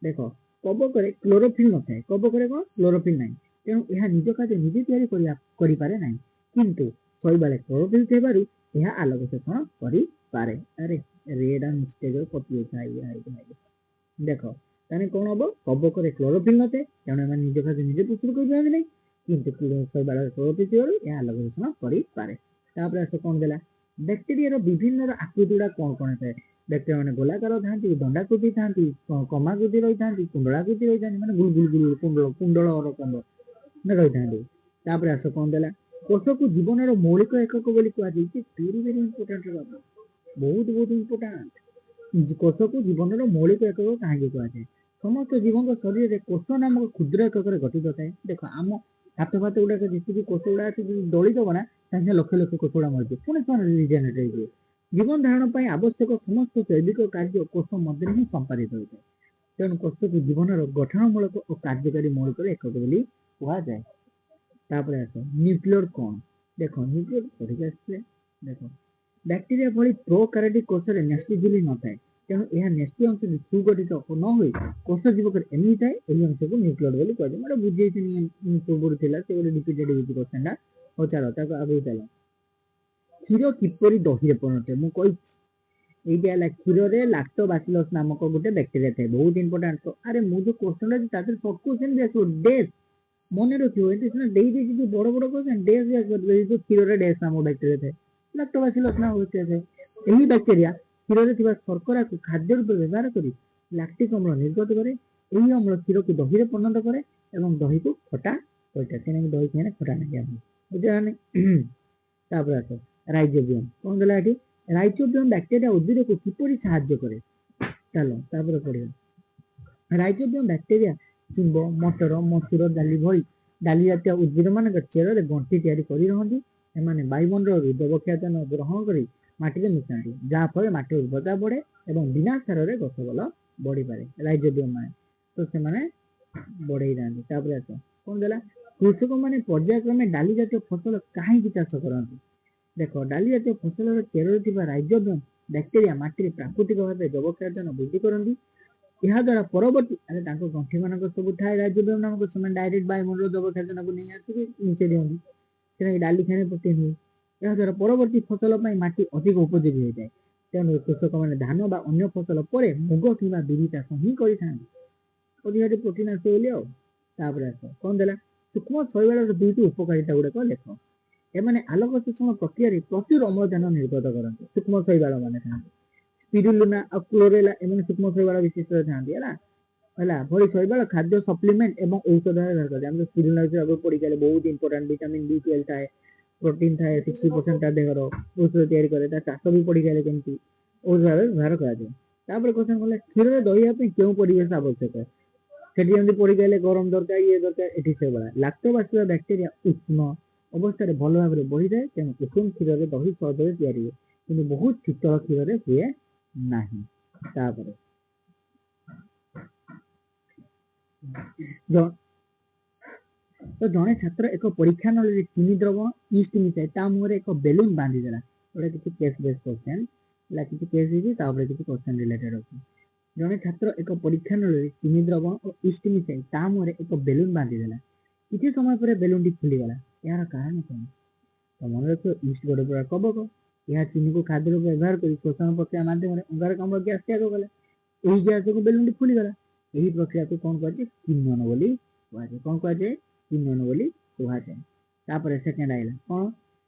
ଦେଖ, କବକରେ କ୍ଲୋରୋଫିଲ୍ ନଥାଏ। କବକରେ କଣ? କ୍ଲୋରୋଫିଲ୍ ନାହିଁ, ତେଣୁ ଏହା ନିଜ ଖାଦ୍ୟ ନିଜେ ତିଆରି କରିପାରେ ନାହିଁ। କିନ୍ତୁ ଶୈବାଳେ କ୍ଲୋରୋଫିଲ୍ ଥିବାରୁ ଏହା ଆଲୋକ ଶୋଷଣ କରିପାରେ। ଆରେ, ରେଟା ମିଷ୍ଟେକ୍ କଟି ଯାଇଛି। ଦେଖ, ତାହେଲେ କଣ ହବ? କବକରେ କ୍ଲୋରୋଫିଲ୍ ନଥାଏ, ତେଣୁ ଏମାନେ ନିଜ ଖାଦ୍ୟ ନିଜେ ପ୍ରସ୍ତୁତ କରିପାରନ୍ତି ନାହିଁ। କିନ୍ତୁ ଶୈବାଳରେ କ୍ଲୋରୋଫିଲ୍ ଥିବାରୁ ଏହା ଆଲୋକ ଶୋଷଣ କରିପାରେ। ତାପରେ ଆସ, କଣ ଦେଲା? ବ୍ୟାକ୍ଟେରିଆର ବିଭିନ୍ନ ଆକୃତି ଗୁଡା କଣ କଣ ଥାଏ? ବ୍ୟାକ୍ଟେରିଆ ମାନେ ଗୋଲାକାର ଥାନ୍ତି, ଦଣ୍ଡାକୃତି ଥାନ୍ତି, କମାକୃତି ରହିଥାନ୍ତି, କୁଣ୍ଡଳାକୃତି ରହିଥାନ୍ତି, ମାନେ ଗୁଲ ଗୁଲ ଗୁଲ କୁଣ୍ଡଳ କୁଣ୍ଡଳ ରକମ ରହିଥାନ୍ତି। ତାପରେ ଆସ, କଣ ଦେଲା? କୋଷକୁ ଜୀବନର ମୌଳିକ ଏକକ ବୋଲି କୁହାଯାଇଛି। ଭେରି ଭେରି ଇମ୍ପୋର୍ଟାଣ୍ଟ ବାବା, ବହୁତ ବହୁତ ଇମ୍ପୋର୍ଟାଣ୍ଟ। କୋଷକୁ ଜୀବନର ମୌଳିକ ଏକକ କାହିଁକି କୁହାଯାଏ? ସମସ୍ତ ଜୀବଙ୍କ ଶରୀରରେ କୋଷ ନାମକ କ୍ଷୁଦ୍ର ଏକକରେ ଗଠିତ ଥାଏ। ଦେଖ, ଆମ ହାତ ଫାତ ଗୁଡାକ ଯେତିକି କୋଷ ଗୁଡା ଅଛି, ଯଦି ଦଳି ଦବ ନା, ସାଙ୍ଗେ ସାଙ୍ଗେ ଲକ୍ଷ ଲକ୍ଷ କୋଷ ଗୁଡା ମରିଯିବ, ପୁଣି ସେମାନେ ରିଜେନେରେଟ୍ ହେଇଯିବେ। ଜୀବନ ଧାରଣ ପାଇଁ ଆବଶ୍ୟକ ସମସ୍ତ ଜୈବିକ କାର୍ଯ୍ୟ କୋଷ ମଧ୍ୟରେ ହିଁ ସମ୍ପାଦିତ ହୋଇଥାଏ। ତେଣୁ କୋଷକୁ ଜୀବନର ଗଠନମୂଳକ ଓ କାର୍ଯ୍ୟକାରୀ ମୌଳିକର ଏକକ ବୋଲି କୁହାଯାଏ। ତାପରେ ଆସ, ନ୍ୟୁକ୍ଲିୟର କଣ? ଦେଖ, ନ୍ୟୁକ୍ଲିୟର ପଢିକି ଆସିଥିଲେ। ଦେଖ, ବ୍ୟାକ୍ଟେରିଆ ଭଳି ପ୍ରୋକାରିଓଟିକ କୋଷରେ ନ୍ୟଷ୍ଟି ଝିଲ୍ଲୀ ନଥାଏ, ତେଣୁ ଏହା ନ୍ୟଷ୍ଟି ଅଂଶଟି ସୁଗଠିତ ନ ହୋଇ କୋଷ ଜୀବକରେ ଏମିତି ଥାଏ। ଏହି ଅଂଶକୁ ନ୍ୟୁକ୍ଲିୟର ବୋଲି କୁହାଯାଏ। ମୁଁ ଏଇଟା ବୁଝେଇଥିଲି, ପୂର୍ବରୁ ଥିଲା, ସେ ଗୋଟେ ରିପିଟେଡ୍ ହେଇଛି କ୍ୱେଶ୍ଚନଟା। ହଉ ଚାଲ, ତାକୁ ଆଗକୁ ଚାଲ। କ୍ଷୀର କିପରି ଦହିରେ ପରିଣତ ହୁଏ? ମୁଁ କହିଛି, ଏଇଟା ହେଲା କ୍ଷୀରରେ ଲାକ୍ଟୋବାସିଲସ୍ ନାମକ ଗୋଟେ ବ୍ୟାକ୍ଟେରିଆ ଥାଏ, ବହୁତ ଇମ୍ପୋର୍ଟାଣ୍ଟ। ଆରେ, ମୁଁ ଯୋଉ କ୍ୱେଶ୍ଚନ ଅଛି, ତା ଦେହରେ ସର୍ଟ କ୍ୱେଶ୍ଚନ ବି ଆସିବ, ଡେସ୍ ମନେ ରଖିବ। ଏମିତି ସିନା ଦେଇଦେଇଛି ଯୋଉ ବଡ ବଡ କ୍ୱେଶ୍ଚନ, ଡେସ୍ ବି ଆସିବ। ଯୋଉ କ୍ଷୀରରେ ଡେସ୍ ନାମକ ବ୍ୟାକ୍ଟେରିଆ ଥାଏ, ଲାକ୍ଟୋବାସିଲସ୍ ନାମକ ବ୍ୟାକ୍ଟେରିଆ ଥାଏ। ଏହି ବ୍ୟାକ୍ଟେରିଆ କ୍ଷୀରରେ ଥିବା ଶର୍କରାକୁ ଖାଦ୍ୟ ରୂପେ ବ୍ୟବହାର କରି ଲାକ୍ଟିକ ଅମ୍ଳ ନିର୍ଗତ କରେ। ଏହି ଅମ୍ଳ କ୍ଷୀରକୁ ଦହିରେ ପରିଣତ କରେ ଏବଂ ଦହିକୁ ଖଟା କରିଥାଏ। ତେଣୁ ଦହି ଖାଇଲେ ଖଟା ଲାଗେ ଆମକୁ, ବୁଝିଲା ନା? ତାପରେ ଆସ, ରାଇଜୋବିୟମ କଣ ଦେଲା ଏଠି? ରାଇଜୋବିୟମ ବ୍ୟାକ୍ଟେରିଆ ଉଦ୍ଭିଦକୁ କିପରି ସାହାଯ୍ୟ କରେ? ଚାଲ, ତାପରେ ପଢିବା। ରାଇଜୋବିୟମ ବ୍ୟାକ୍ଟେରିଆ ଶିମ୍ବ, ମଟର, ମସୁର ଡାଲି ଭଳି ଡାଲି ଜାତୀୟ ଉଦ୍ଭିଦ ମାନଙ୍କ ଚେରରେ ଗଣ୍ଠି ତିଆରି କରି ରହନ୍ତି। ଏମାନେ ବାୟୁମଣ୍ଡଳରୁ ଯବକ୍ଷାରଜାନ ଗ୍ରହଣ କରି ମାଟିରେ ମିଶାନ୍ତି, ଯାହାଫଳରେ ମାଟିର ଉର୍ବରତା ବଢେ ଏବଂ ବିନା ସାରରେ ଗଛ ଭଲ ବଢିପାରେ। ରାଇଜୋବିୟମ ମାନେ ତ ସେମାନେ ବଢେଇ ଥାନ୍ତି। ତାପରେ ଆସ, କଣ ଦେଲା? କୃଷକମାନେ ପର୍ଯ୍ୟାୟକ୍ରମେ ଡାଲି ଜାତୀୟ ଫସଲ କାହିଁକି ଚାଷ କରନ୍ତି? ଦେଖ, ଡାଲି ଜାତୀୟ ଫସଲର ଚେରରେ ଥିବା ରାଇଜୋବିୟମ ବ୍ୟାକ୍ଟେରିଆ ମାଟିରେ ପ୍ରାକୃତିକ ଭାବେ ଯବକ୍ଷାରଜାନ ବୃଦ୍ଧି କରନ୍ତି। ଏହା ଦ୍ୱାରା ପରବର୍ତ୍ତୀ, ଆରେ, ତାଙ୍କ ଗଣ୍ଠି ମାନଙ୍କ ସବୁ ଥାଏ ରାଇଜୋବିୟମ ନାମକ, ସେମାନେ ଡାଇରେକ୍ଟ ବାୟୁମଣ୍ଡଳ ଯବକ୍ଷାରଜାନକୁ ନେଇ ଆସିକି ମିଶେଇ ଦିଅନ୍ତି। ସେଟା ଡାଲି ଖାଇଲେ ପ୍ରୋଟିନ ହୁଏ। ଏହା ଦ୍ୱାରା ପରବର୍ତ୍ତୀ ଫସଲ ପାଇଁ ମାଟି ଅଧିକ ଉପଯୋଗୀ ହୋଇଥାଏ। ତେଣୁ କୃଷକମାନେ ଧାନ ବା ଅନ୍ୟ ଫସଲ ପରେ ମୁଗ କିମ୍ବା ବିରି ଚାଷ ହିଁ କରିଥାନ୍ତି, ଅଧିକ ପ୍ରୋଟିନ ଆସିବ ବୋଲି। ଆଉ ତାପରେ ଆସ, କଣ ଦେଲା? ସୂକ୍ଷ୍ମ ଶୈବାଳର ଦୁଇଟି ଉପକାରିତା ଗୁଡିକ ଲେଖ। ଏମାନେ ଆଲୋକ ଶୋଷଣ ପ୍ରକ୍ରିୟାରେ ପ୍ରଚୁର ଅମ୍ଳଜାନ ନିର୍ଗତ କରନ୍ତି। ସୂକ୍ଷ୍ମ ଶୈବାଳ ମାନେ ଥାନ୍ତି ସ୍ପିରୁଲିନା ଆଉ କ୍ଲୋରେଲା, ଏମାନେ ସୂକ୍ଷ୍ମ ଶୈବାଳ ବିଶିଷ୍ଟ ଥାନ୍ତି। ହେଲା ଭଳି ଶୈବାଳ ଖାଦ୍ୟ ସପ୍ଲିମେଣ୍ଟ ଏବଂ ଔଷଧ ଭାବେ ବ୍ୟବହାର କରାଯାଏ। ଆମେ ସ୍ପିରୁଲିନା ବିଷୟରେ ଆଗରୁ ପଢିକି, ବହୁତ ଇମ୍ପୋର୍ଟାଣ୍ଟ। ଭିଟାମିନ୍ B12 ଥାଏ, ପ୍ରୋଟିନ ଥାଏ 60% ତା ଦେହର, ଔଷଧ ତିଆରି କରେ। ତା ଚାଷ ବି ପଢିକି କେମିତି ଔଷଧ ଭାବେ ବ୍ୟବହାର କରାଯାଏ। ତାପରେ କ୍ୱେଶ୍ଚନ କଲା, କ୍ଷୀରରେ ଦହି ହେବା ପାଇଁ କେଉଁ ପରିବେଶ ଆବଶ୍ୟକ? ସେଠି ଯେମିତି ପଢିକି ଆଇଲେ ଗରମ ଦରକାର, ଇଏ ଦରକାର, ଏଠି ସେଇଭଳିଆ ଲାକ୍ଟୋବାସିଲସ୍ ବ୍ୟାକ୍ଟେରିଆ ଉଷ୍ମ ଅବସ୍ଥାରେ ଭଲ ଭାବରେ ବଢିଥାଏ। ତେଣୁ ଉଷୁମ କ୍ଷୀରରେ ଦହି ସହଜରେ ତିଆରି ହୁଏ, କିନ୍ତୁ ବହୁତ ଶୀତଳ କ୍ଷୀରରେ ହୁଏ ନାହିଁ। ତାପରେ ତ ଜଣେ ଛାତ୍ର ଏକ ପରୀକ୍ଷା ନଳୀରେ ଚିନି ଦ୍ରବଣ, ଇଷ୍ଟ ମିଶାଇ ତା ମୁହଁରେ ଏକ ବେଲୁନ ବାନ୍ଧିଦେଲା। ଏଗୁଡ଼ା କିଛି କେସ୍ ବେସ୍ କ୍ୱେଶ୍ଚନ ହେଲା, କିଛି କେସ୍ ହେଇଛି, ତାପରେ କିଛି କ୍ୱେଶ୍ଚନ ରିଲେଟେଡ୍ ଅଛି। ଜଣେ ଛାତ୍ର ଏକ ପରୀକ୍ଷା ନଳୀରେ ଚିନି ଦ୍ରବଣ ଓ ଇଷ୍ଟ ମିଶାଇ ତା ମୁହଁରେ ଏକ ବେଲୁନ ବାନ୍ଧିଦେଲା। କିଛି ସମୟ ପରେ ବେଲୁନଟି ଫୁଲିଗଲା। ଏହାର କାରଣ କଣ? ତ ମନେ ରଖିବ, ଇଷ୍ଟ ଗୋଟେ ପ୍ରକାର କବକ। ଏହା ଚିନିକୁ ଖାଦ୍ୟ ରୂପେ ବ୍ୟବହାର କରି ଶୋଷଣ ପ୍ରକ୍ରିୟା ମାଧ୍ୟମରେ ଅଙ୍ଗାରକାମ୍ଳ ଗ୍ୟାସ ତ୍ୟାଗ କଲା। ଏହି ଗ୍ୟାସ ଯୋଗୁଁ ବେଲୁନଟି ଫୁଲିଗଲା। ଏହି ପ୍ରକ୍ରିୟାକୁ କଣ କୁହାଯାଏ? କିଣ୍ବନ ବୋଲି କୁହାଯାଏ। କଣ କୁହାଯାଏ? କିଣ୍ବନ ବୋଲି କୁହାଯାଏ। ତାପରେ ସେକେଣ୍ଡ ଆଇଲା କ'ଣ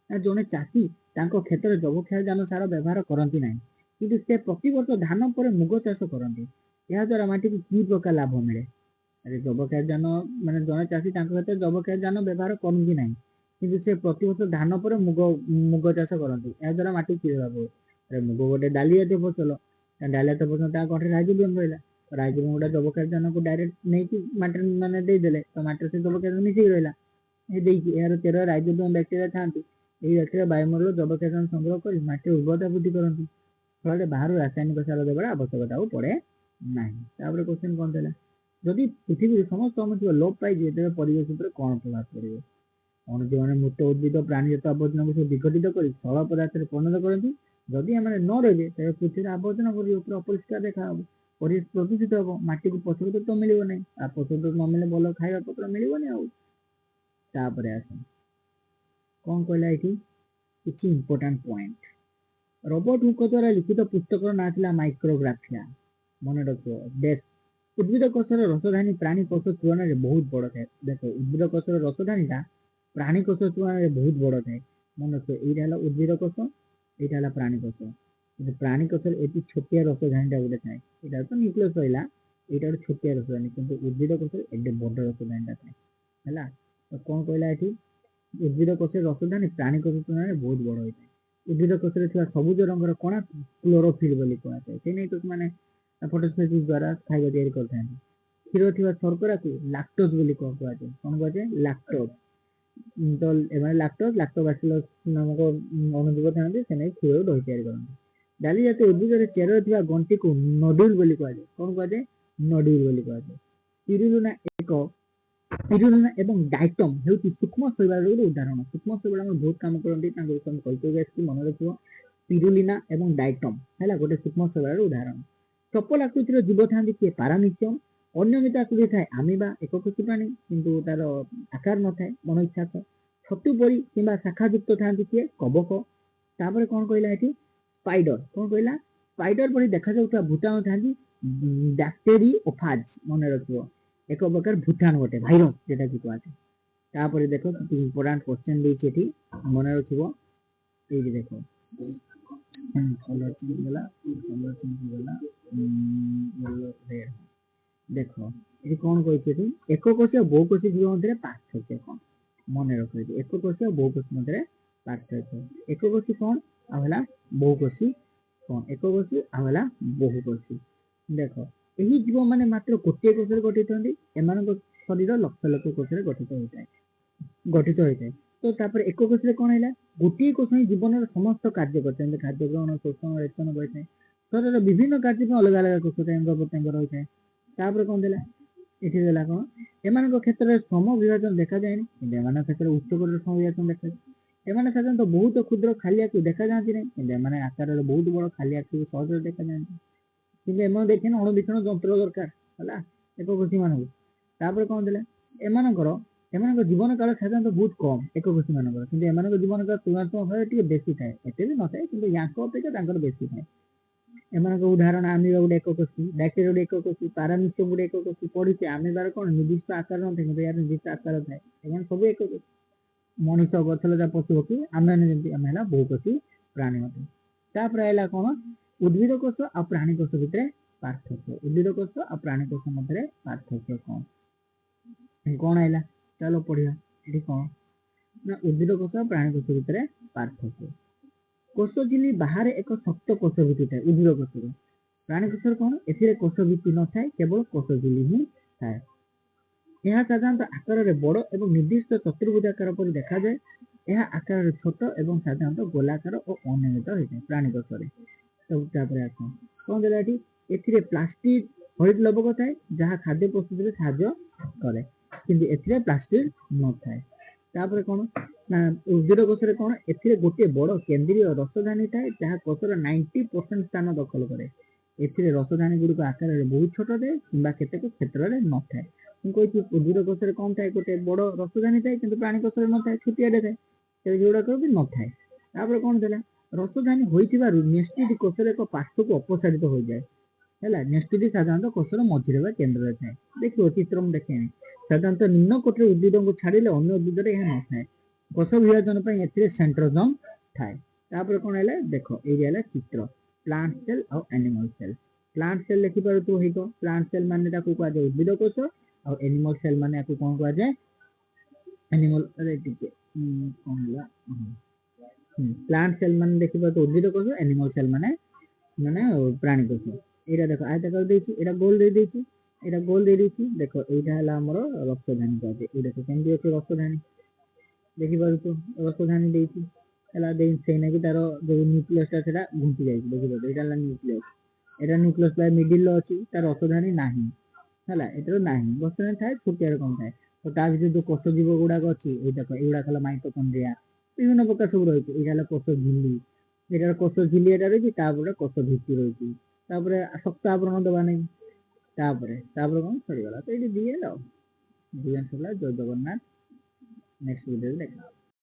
ନା ଜଣେ ଚାଷୀ ତାଙ୍କ କ୍ଷେତରେ ଯବକ୍ଷାରଜାନ ସାର ବ୍ୟବହାର କରନ୍ତି ନାହିଁ, କିନ୍ତୁ ସେ ପ୍ରତିବର୍ଷ ଧାନ ପରେ ମୁଗ ଚାଷ କରନ୍ତି। ଏହାଦ୍ୱାରା ମାଟିକୁ କି ପ୍ରକାର ଲାଭ ମିଳେ? ଆରେ ଯବକ୍ଷାରଜାନ ମାନେ ଜଣେ ଚାଷୀ ତାଙ୍କ କ୍ଷେତ୍ରରେ ଯବକ୍ଷାରଜାନ ବ୍ୟବହାର କରନ୍ତି ନାହିଁ, କିନ୍ତୁ ସେ ପ୍ରତିବର୍ଷ ଧାନ ପରେ ମୁଗ ଚାଷ କରନ୍ତି। ଏହାଦ୍ୱାରା ମାଟି କି ଲାଭ ହୁଏ? ଆରେ ମୁଗ ଗୋଟେ ଡାଲି ଜାତୀୟ ଫସଲ, ଡାଲି ଜାତୀୟ ଫସଲ ତା ଗଣ୍ଠିରେ ରାଇଜୋବିୟମ ରହିଲା, ରାଇଜୋବିୟମ ଗୋଟେ ଯବକ୍ଷାରଜାନକୁ ଡାଇରେକ୍ଟ ନେଇକି ମାଟିରେ ମାନେ ଦେଇଦେଲେ ତ ମାଟିରେ ସେ ଯବକ୍ଷାରଜାନ ମିଶିକି ରହିଲା। ଏ ଦେଇକି ଏହାର ଚେର ରାଇଜୋବିୟମ ବ୍ୟାକ୍ଟେରିଆ ଥାନ୍ତି। ଏହି ବ୍ୟାକ୍ଟେରିଆ ବାୟୁମଣ୍ଡଳ ଯବକ୍ଷାରଜାନ ସଂଗ୍ରହ କରି ମାଟିର ଉର୍ବରତା ବୃଦ୍ଧି କରନ୍ତି, ଫଳରେ ବାହାରୁ ରାସାୟନିକ ସାର ଦେବାର ଆବଶ୍ୟକତା ଆଉ ପଡ଼େ ନାହିଁ। ତାପରେ କ୍ୱେଶ୍ଚନ କ'ଣ ଥିଲା? ଯଦି ପୃଥିବୀରେ ସମସ୍ତ ଅଣୁଜୀବ ଲୋପ ପାଇଯିବେ ତେବେ ପରିବେଶ ଉପରେ କ'ଣ ପ୍ରଭାବ ପଡ଼ିବ? ଅଣୁଜୀବମାନେ ମୃତ ଉଦ୍ଭିଦ, ପ୍ରାଣୀଜାତ ଆବର୍ଜନାକୁ ସବୁ ବିଘଟିତ କରି ସରଳ ପଦାର୍ଥରେ ପରିଣତ କରନ୍ତି। ଯଦି ଏମାନେ ନ ରହିବେ ତେବେ ପୃଥିବୀର ଆବର୍ଜନା ପଡ଼ିବ, ପୁରା ଅପରିଷ୍କାର ଦେଖାହବ, ପରିବେଶ ପ୍ରଦୂଷିତ ହେବ, ମାଟିକୁ ପୋଷକ ତତ୍ତ୍ୱ ମିଳିବ ନାହିଁ, ଆଉ ପୋଷକ ତତ୍ତ୍ୱ ନ ମିଳିଲେ ଭଲ ଖାଇବା ପତ୍ର ମିଳିବନି ଆଉ। ତାପରେ ଆସ କ'ଣ କହିଲା ଏଠି କିଛି ଇମ୍ପୋର୍ଟାଣ୍ଟ ପଏଣ୍ଟ। ରବର୍ଟ ହୁକ ଦ୍ୱାରା ଲିଖିତ ପୁସ୍ତକର ନାଁ ଥିଲା ମାଇକ୍ରୋଗ୍ରାଫିଆ। ମନେ ରଖିବ। ଡେସ୍ ଉଦ୍ଭିଦ କୋଷର ରସଧାନୀ ପ୍ରାଣୀ କୋଷ ତୁଳନାରେ ବହୁତ ବଡ଼ ଥାଏ। ଦେଖ, ଉଦ୍ଭିଦ କୋଷର ରସଧାନୀଟା ପ୍ରାଣୀ କୋଷ ତୁଳନାରେ ବହୁତ ବଡ଼ ଥାଏ। ମନେ ରଖିବ, ଏଇଟା ହେଲା ଉଦ୍ଭିଦ କୋଷ, ଏଇଟା ହେଲା ପ୍ରାଣୀ କୋଷ। କିନ୍ତୁ ପ୍ରାଣୀ କୋଷରେ ଏଠି ଛୋଟିଆ ରସଧାନୀଟା ଗୋଟେ ଥାଏ, ଏଇଟା ତ ନ୍ୟୁକ୍ଲିୟସ୍ ରହିଲା, ଏଇଟା ଗୋଟେ ଛୋଟିଆ ରସଧାନୀ, କିନ୍ତୁ ଉଦ୍ଭିଦ କୋଷରେ ଏତେ ବଡ଼ ରସଧାନୀଟା ଥାଏ। ହେଲା ତ କ'ଣ କହିଲା ଏଠି? ଉଦ୍ଭିଦ କୋଷରେ ରସଧାନୀ ପ୍ରାଣୀ କୋଷ ତୁଳନାରେ ବହୁତ ବଡ଼ ହୋଇଥାଏ। ଉଦ୍ଭିଦ କୋଷରେ ଥିବା ସବୁଜ ରଙ୍ଗର କଣା କ୍ଲୋରୋଫିଲ୍ ବୋଲି କୁହାଯାଏ। ସେ ନେଇ ତ ସେମାନେ ଫଟୋସିନ୍ଥେସିସ୍ ଦ୍ୱାରା ଖାଇବା ତିଆରି କରିଥାନ୍ତି। କ୍ଷୀରରେ ଥିବା ଶର୍କରାକୁ ଲାକ୍ଟୋଜ ବୋଲି କୁହାଯାଏ। କ'ଣ କୁହାଯାଏ? ଲାକ୍ଟୋଜ। ତ ଏମାନେ ଲାକ୍ଟୋଜ, ଲାକ୍ଟୋବାସିଲସ୍ ନାମକ ଅଣୁଜୀବ ଥାନ୍ତି, ସେ ନେଇ କ୍ଷୀରରୁ ଦହି ତିଆରି କରନ୍ତି। ଡାଲି ଜାତୀୟ ଉଦ୍ଭିଦରେ ଚେରରେ ଥିବା ଗଣ୍ଠିକୁ ନଡ୍ୟୁଲ ବୋଲି କୁହାଯାଏ। କ'ଣ କୁହାଯାଏ? ନଡ୍ୟୁଲ ବୋଲି କୁହାଯାଏ। ସ୍ପିରୁଲିନା ଏକ ସ୍ପିରୁଲିନା ଏବଂ ଡାଇଟମ୍ ହେଉଛି ସୂକ୍ଷ୍ମ ଶୈବାଳର ଗୋଟେ ଉଦାହରଣ। ସୂକ୍ଷ୍ମ ଶୈବାଳ ଆମର ବହୁତ କାମ କରନ୍ତି, ତାଙ୍କ ବିଷୟରେ ମୁଁ କହି କହି ଆସିଛି, ମନେ ରଖିବ। ସ୍ପିରୁଲିନା ଏବଂ ଡାଇଟମ୍ ହେଲା ଗୋଟେ ସୂକ୍ଷ୍ମ ଶୈବାଳର ଉଦାହରଣ। ଚପଲ ଆକୃତିର ଜୀବ ଥାନ୍ତି କିଏ? ପାରାମିସିୟମ। ଅନିୟମିତ ଆକୃତି ଥାଏ ଆମିବା, ଏକକୋଷୀ ପ୍ରାଣୀ, କିନ୍ତୁ ତାର ଆକାର ନଥାଏ, ମନ ଇଚ୍ଛା ଥାଏ। ଛତୁ ପରି କିମ୍ବା ଶାଖାଯୁକ୍ତ ଥାନ୍ତି କିଏ? କବକ। ତାପରେ କ'ଣ କହିଲା ଏଠି? ସ୍ପାଇଡର। କ'ଣ କହିଲା? ସ୍ପାଇଡର ପରି ଦେଖାଯାଉଥିବା ଭୂତାଣୁ ଥାନ୍ତି ବ୍ୟାକ୍ଟେରିଓଫାଜ। ମନେ ରଖିବ, ଏକ ପ୍ରକାର ଭୂତାଣୁ ଗୋଟେ ଭାଇରସ ଯେଟାକି କୁହାଯାଏ। ତାପରେ ଦେଖ କିଛି ଇମ୍ପୋର୍ଟାଣ୍ଟ କ୍ୱେଶ୍ଚନ ଦେଇଛି ଏଠି, ମନେ ରଖିବ। ଏଇଠି ଦେଖ, କଲର ଚେଞ୍ଜ ହେଇଗଲା, କଲର ଚେଞ୍ଜ ହେଇଗଲା, ରେଡ୍। ଦେଖ ଏଠି କ'ଣ କହିଛି ଏଠି? ଏକକୋଷୀ ଆଉ ବହୁକୋଷୀ ଜୀବ ମଧ୍ୟରେ ପାର୍ଥକ୍ୟ କ'ଣ? ମନେ ରଖ, ଏଠି ଏକକୋଷୀ ଆଉ ବହୁକୋଷୀ ମଧ୍ୟରେ ପାର୍ଥକ୍ୟ। ଏକକୋଷୀ କ'ଣ ଆଉ ହେଲା ବହୁକୋଷୀ କ'ଣ? ଏକକୋଷୀ ଆଉ ହେଲା ବହୁକୋଷୀ। ଦେଖ, ଏହି ଜୀବମାନେ ମାତ୍ର ଗୋଟିଏ କୋଷରେ ଗଠିତ ହୁଅନ୍ତି, ଏମାନଙ୍କ ଶରୀର ଲକ୍ଷ ଲକ୍ଷ କୋଷରେ ଗଠିତ ହୋଇଥାଏ। ତ ତାପରେ ଏକକୋଷୀରେ କ'ଣ ହେଲା? ଗୋଟିଏ କୋଷ ହିଁ ଜୀବନର ସମସ୍ତ କାର୍ଯ୍ୟ କରିଥାଏ, ଯେମିତି ଖାଦ୍ୟ ଗ୍ରହଣ, ଶୋଷଣ, ରେଚନ କରିଥାଏ। ଶରୀରର ବିଭିନ୍ନ କାର୍ଯ୍ୟ ପାଇଁ ଅଲଗା ଅଲଗା କୋଷ ଥାଏ, ଅଙ୍ଗ ପ୍ରତ୍ୟଙ୍ଗ ରହିଥାଏ। ତାପରେ କ'ଣ ଦେଲା ଏଠି? ଦେଲା କ'ଣ? ଏମାନଙ୍କ କ୍ଷେତ୍ରରେ ସମ ବିଭାଜନ ଦେଖାଯାଏନି, କିନ୍ତୁ ଏମାନଙ୍କ କ୍ଷେତ୍ରରେ ଉଚ୍ଚକୋଟୀର ସମ ବିଭାଜନ ଦେଖାଯାଏ। ଏମାନେ ସାଧାରଣତଃ ବହୁତ କ୍ଷୁଦ୍ର, ଖାଲି ଆଖିକୁ ଦେଖାଯାଆନ୍ତି ନାହିଁ, କିନ୍ତୁ ଏମାନେ ଆକାରରେ ବହୁତ ବଡ଼, ଖାଲି ଆଖିକୁ ସହଜରେ ଦେଖାଯାଆନ୍ତି। କିନ୍ତୁ ଏମାନେ ଦେଖିନେ ଅଣୁବୀକ୍ଷଣ ଯନ୍ତ୍ର ଦରକାର ହେଲା ଏକକୋଷୀ ମାନଙ୍କୁ। ତାପରେ କ'ଣ ଦେଲା? ଏମାନଙ୍କ ଜୀବନ କାଳ ସାଧାରଣତଃ ବହୁତ କମ୍ ଏକକୋଷୀ ମାନଙ୍କର, କିନ୍ତୁ ଏମାନଙ୍କ ଜୀବନ କାଳ ତୁଳନାତ୍ମକ ଭାବେ ଟିକେ ବେଶୀ ଥାଏ। ଏତେ ବି ନଥାଏ, କିନ୍ତୁ ୟାଙ୍କ ଅପେକ୍ଷା ତାଙ୍କର ବେଶୀ ଥାଏ। ଏମାନଙ୍କ ଉଦାହରଣ ଆମିବା ଗୋଟେ ଏକକୋଷୀ, ବ୍ୟାକ୍ଟେରିଆ ଗୋଟେ ଏକକୋଷୀ, ପାରାମିସିୟମ ଗୋଟେ ଏକକୋଷୀ। ପଢିଛେ, ଆମିବାର କ'ଣ ନିର୍ଦ୍ଦିଷ୍ଟ ଆକାର ନଥାଏ, କିନ୍ତୁ ଏହାର ନିର୍ଦ୍ଦିଷ୍ଟ ଆକାର ଥାଏ। ଏମାନେ ସବୁ ଏକକୋଷୀ। ମଣିଷ, ଗଛଲତା, ପଶୁ ପକ୍ଷୀ, ଆମେ ଯେମିତି ଆମେ ହେଲା ବହୁକୋଷୀ ପ୍ରାଣୀ ଅଟେ। ତାପରେ ହେଲା କ'ଣ? ଉଦ୍ଭିଦ କୋଷ ଆଉ ପ୍ରାଣୀ କୋଷ ଭିତରେ ପାର୍ଥକ୍ୟ। ଉଦ୍ଭିଦ କୋଷ ଆଉ ପ୍ରାଣୀ କୋଷ ମଧ୍ୟରେ ପାର୍ଥକ୍ୟ କ'ଣ କ'ଣ ହେଲା? ଚାଲ ପଢିବା। ଏଠି କ'ଣ ନା ଉଦ୍ଭିଦ କୋଷ ଆଉ ପ୍ରାଣୀ କୋଷ ଭିତରେ ପାର୍ଥକ୍ୟ। କୋଷ ଝିଲ୍ଲି ବାହାରେ ଏକ ଶକ୍ତ କୋଷ ଭିତ୍ତି ଥାଏ ଉଦ୍ଭିଦ କୋଷର। ପ୍ରାଣୀ କୋଷର କ'ଣ? ଏଥିରେ କୋଷ ଭିତ୍ତି ନଥାଏ, କେବଳ କୋଷ ଝିଲ୍ଲି ହିଁ ଥାଏ। ଏହା ସାଧାରଣତଃ ଆକାରରେ ବଡ଼ ଏବଂ ନିର୍ଦ୍ଦିଷ୍ଟ ଚତୁର୍ଭୁଜାକାର ପରି ଦେଖାଯାଏ। ଏହା ଆକାରରେ ଛୋଟ ଏବଂ ସାଧାରଣତଃ ଗୋଲାକାର ଓ ଅନିୟମିତ ହୋଇଥାଏ ପ୍ରାଣୀ କୋଷରେ। ତାପରେ ଆସ, କ'ଣ ଦେଲା ଏଠି? ଏଥିରେ ପ୍ଲାଷ୍ଟିଡ୍ ହରିତ ଲବକ ଥାଏ, ଯାହା ଖାଦ୍ୟ ପ୍ରସ୍ତୁତିରେ ସାହାଯ୍ୟ କରେ, କିନ୍ତୁ ଏଥିରେ ପ୍ଲାଷ୍ଟିଡ୍ ନଥାଏ। ତାପରେ କ'ଣ ନା ଉଦ୍ଭିଦ କୋଷରେ କ'ଣ? ଏଥିରେ ଗୋଟିଏ ବଡ଼ କେନ୍ଦ୍ରୀୟ ରସଧାନୀ ଥାଏ, ଯାହା କୋଷର 90% ସ୍ଥାନ ଦଖଲ କରେ। ଏଥିରେ ରସଧାନୀ ଗୁଡ଼ିକ ଆକାରରେ ବହୁତ ଛୋଟ ଥାଏ କିମ୍ବା କେତେକ କ୍ଷେତ୍ରରେ ନଥାଏ। ମୁଁ କହିଛି, ଉଦ୍ଭିଦ କୋଷରେ କ'ଣ ଥାଏ? ଗୋଟେ ବଡ଼ ରସଧାନୀ ଥାଏ, କିନ୍ତୁ ପ୍ରାଣୀ କୋଷରେ ନଥାଏ, ଛୋଟିଆଟେ ଥାଏ, ସେଗୁଡ଼ାକର ବି ନଥାଏ। ତାପରେ କ'ଣ ଥିଲା? ରସଧାନୀ ହୋଇଥିବାରୁ ନ୍ୟଷ୍ଟିଟି କୋଷର ଏକ ପାର୍ଶ୍ୱକୁ ଅପସାରିତ ହୋଇଯାଏ। ହେଲା, ନେଷ୍ଟଟି ସାଧାରଣତଃ କୋଷର ମଝିରେ ବା କେନ୍ଦ୍ରରେ ଥାଏ। ଦେଖିବ ଚିତ୍ର ମୁଁ ଦେଖେଇନି। ସାଧାରଣତଃ ନିମ୍ନ କୋଟିର ଉଦ୍ଭିଦଙ୍କୁ ଛାଡ଼ିଲେ ଅନ୍ୟ ଉଦ୍ଭିଦରେ ଏହା ନଥାଏ। କୋଷ ବିଭାଜନ ପାଇଁ ଏଥିରେ ସେଣ୍ଟ୍ରୋଜୋମ ଥାଏ। ତାପରେ କଣ ହେଲା ଦେଖ, ଏଇଟା ହେଲା ଚିତ୍ର, ପ୍ଲାଣ୍ଟ ସେଲ୍ ଆଉ ଆନିମଲ ସେଲ୍। ପ୍ଲାଣ୍ଟ ସେଲ୍ ଲେଖିପାରୁଥିବ ହେଇତ। ପ୍ଲାଣ୍ଟ ସେଲ୍ ମାନେ ତାକୁ କୁହାଯାଏ ଉଦ୍ଭିଦ କୋଷ, ଆଉ ଆନିମଲ ସେଲ୍ ମାନେ ୟାକୁ କଣ କୁହାଯାଏ? ଆନିମଲ, ଆରେ ଟିକେ କଣ ହେଲା? ପ୍ଲାଣ୍ଟ ସେଲ୍ ମାନେ ଦେଖିପାରୁଥିବ ଉଦ୍ଭିଦ କୋଷ, ଆନିମଲ ସେଲ୍ ମାନେ ମାନେ ପ୍ରାଣୀ କୋଷ। ଏଇଟା ଦେଖ, ଆୟତାକାର ଦେଇଛି, ଏଇଟା ଗୋଲ ଦେଇ ଦେଇଛି, ଏଇଟା ଗୋଲ ଦେଇ ଦେଇଛି। ଦେଖ, ଏଇଟା ହେଲା ଆମର ରସଧାନୀ କୁହାଯାଏ। ଏଇ ଦେଖ କେମିତି ଅଛି ରସଧାନୀ, ଦେଖିପାରୁଛୁ? ରସଧାନୀ ଦେଇଛି ହେଲା, ଦେଇ ସେଇ ନାକି ତାର ଯୋଉ ନ୍ୟୁକ୍ଲିୟସ ଟା ସେଟା ଘୁଞ୍ଚି ଯାଇଛି, ଦେଖିପାରୁଛୁ? ଏଇଟା ହେଲା ନ୍ୟୁକ୍ଲିୟସ। ଏଇଟା ନ୍ୟୁକ୍ଲିୟସ ପ୍ରାୟ ମିଡିଲ ଅଛି, ତାର ରସଧାନୀ ନାହିଁ। ହେଲା, ଏଟାର ନାହିଁ, ରସଧାନୀ ଥାଏ ଛୋଟିଆରେ କଣ ଥାଏ। ତ ତା ଭିତରେ ଯୋଉ କୋଷ ଜୀବ ଗୁଡାକ ଅଛି, ଏଇ ଦେଖ, ଏଇଗୁଡାକ ହେଲା ମାଇଟୋକଣ୍ଡ୍ରିଆ, ବିଭିନ୍ନ ପ୍ରକାର ସବୁ ରହିଛି। ଏଇଟା ହେଲା କୋଷ ଝିଲ୍ଲି, ଏଇଟାର କୋଷ ଝିଲ୍ଲି ଏଇଟା ରହିଛି, ତାପରେ କୋଷ ଭିତ୍ତି ରହିଛି, ତାପରେ ଶକ୍ତ ଆବରଣ ଦେବା ନାହିଁ, ତାପରେ କଣ ସରିଗଲା। ତ ଏଇଠି ଦିଏ ଆଉ ଦିଏ ସରିଲା। ଜୟ ଜଗନ୍ନାଥ, ନେକ୍ସଟ ଭିଡ଼ିଓରେ ଦେଖା।